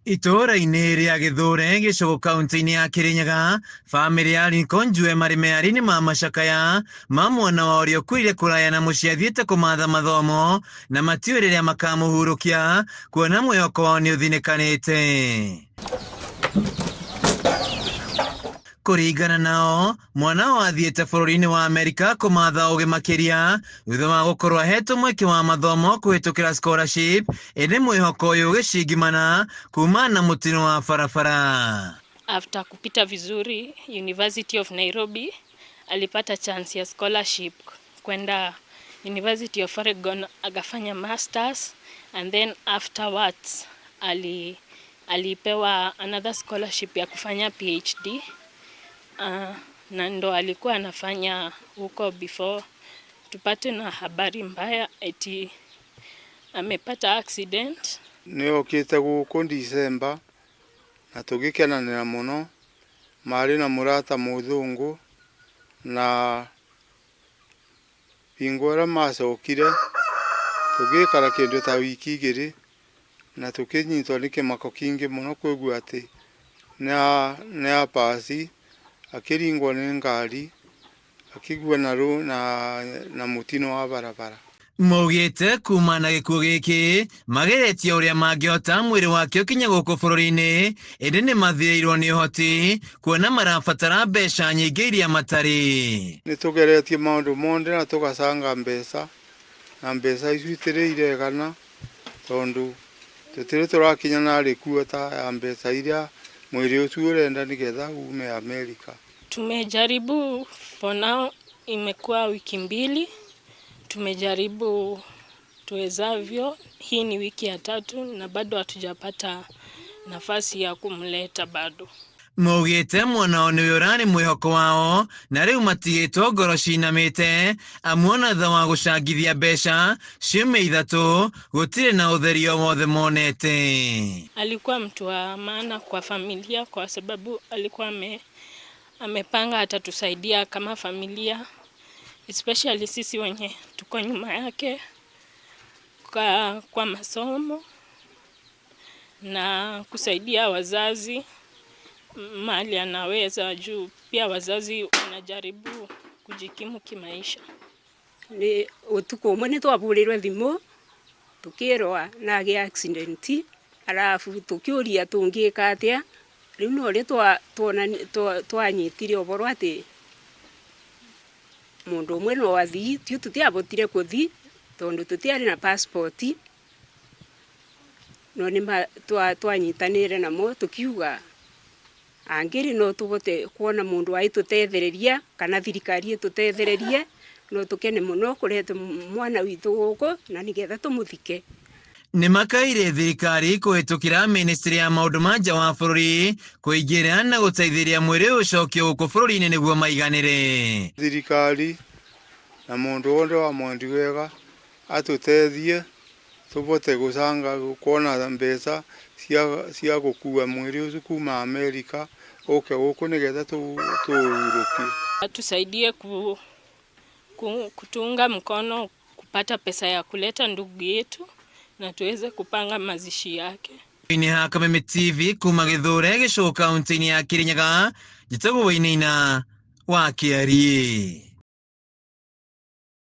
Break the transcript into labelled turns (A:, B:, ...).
A: Itũũra-inĩ rĩa Gĩthũre Gĩcũgũ kaunti-inĩ ya Kĩrĩnyaga, bamĩrĩ ya Lincoln Njue marĩ mĩario-inĩ ma macakaya ma mwana wao ũrĩa ũkuire kũraya na mũciĩ athiĩte kũmatha mathomo na matiũĩ rĩrĩa makamũhurũkia kuona mwĩhoko wao nĩ ũthinĩkanĩte. Kũringana nao, mwana wao athiĩte bũrũri-inĩ wa Amerika kũmatha ũgĩ makĩria thutha wa gũkorwo ahetwo mweke wa mathomo kũhĩtũkĩra scholarship, ĩndĩ mwĩhoko ũyũ ũgĩcingimana kumana na mũtino wa barabara.
B: After kupita vizuri University of Nairobi, alipata chance ya scholarship kwenda University of Oregon akafanya masters, and then afterwards alipewa another scholarship ya kufanya PhD, na ndo alikuwa anafanya huko before tupate na habari mbaya eti amepata accident.
C: Nĩ okĩte gũkũ December na tũgĩkenanĩra mũno, marĩ na mũrata mũthũngũ, na hingo ĩrĩa macokire tũgĩikara kĩndũ ta wiki igĩrĩ na tũkĩnyitwo nĩ kĩmako kĩingĩ mũno kũigua atĩ nĩ apasi akĩringwo nĩ ngari akĩgua na mũtino wa barabara.
A: Maugĩte kuma na gĩkuũ gĩkĩ mageretie ũrĩa mangĩhota mwĩrĩ wake ũkinye gũkũ bũrũri-inĩ, ĩndĩ nĩ mathirĩirwo nĩ ũhoti kuona marabatara mbeca nyingĩ iria matarĩ.
C: Nĩ tũgeretie maũndũ mothe na tũgacanga mbeca, na mbeca icio itirĩ iregana tondũ tũtirĩ tũrakinya narĩ kuota ya mbeca iria mwĩrĩ ũcio ũrenda nĩgetha ume Amerika.
B: Tumejaribu for now, imekuwa wiki 2, tumejaribu tuwezavyo. Hii ni wiki ya 3 na bado hatujapata nafasi ya kumleta bado.
A: Maugĩte mwana wao nĩwe ũrarĩ mwĩhoko wao na rĩu matigĩtwo ngoro cinamĩte, amuona thutha wa gũcangithia mbeca ciumia 3 gũtirĩ na ũtheri o wothe monete.
B: Alikuwa mtu wa maana kwa familia kwa sababu alikuwa amepanga atatusaidia kama familia, especially sisi wenye tuko nyuma yake kwa masomo na kusaidia wazazi mahali anaweza, juu pia wazazi wanajaribu kujikimu kimaisha.
D: Ni utuku umwe ni twaburirwe thimu tukirwa na agia accident, alafu tukiuria tungika atia. Riu no ri twanyitire uboro ati mundu umwe no athii, tiu tutiabotire kuthii tondu tutiari na passport, no ni twanyitanire namo tukiuga angiri no tubote kuona mundu aitutethereria kana thirikari itutethererie, no tukene muno kurete mwana witu guku na nigetha tumuthike.
A: Nĩ makaire thirikari kũhĩtũkĩra ministry ya maũndũ ma nja wa bũrũri kũingĩra na gũteithĩrĩria mwĩrĩ ũcokio gũkũ bũrũri-inĩ nĩguo maiganĩre.
C: Thirikari na mũndũ wothe wa mwendi wega atũteithie tũbote gũcanga kuona mbeca cia gũkua mwĩrĩ ũcio kuma Amerika ũke gũkũ nĩgetha tũhurũkie.
B: Atusaidie kutunga mkono kupata pesa ya kuleta ndugu yetu na tuweze kupanga mazishi yake.
A: Ni ha Kameme TV kuma Gĩthũre Gĩcũgũ kaunti-inĩ ya Kĩrĩnyaga, njĩtagwo Wainaina wa Kĩariĩ.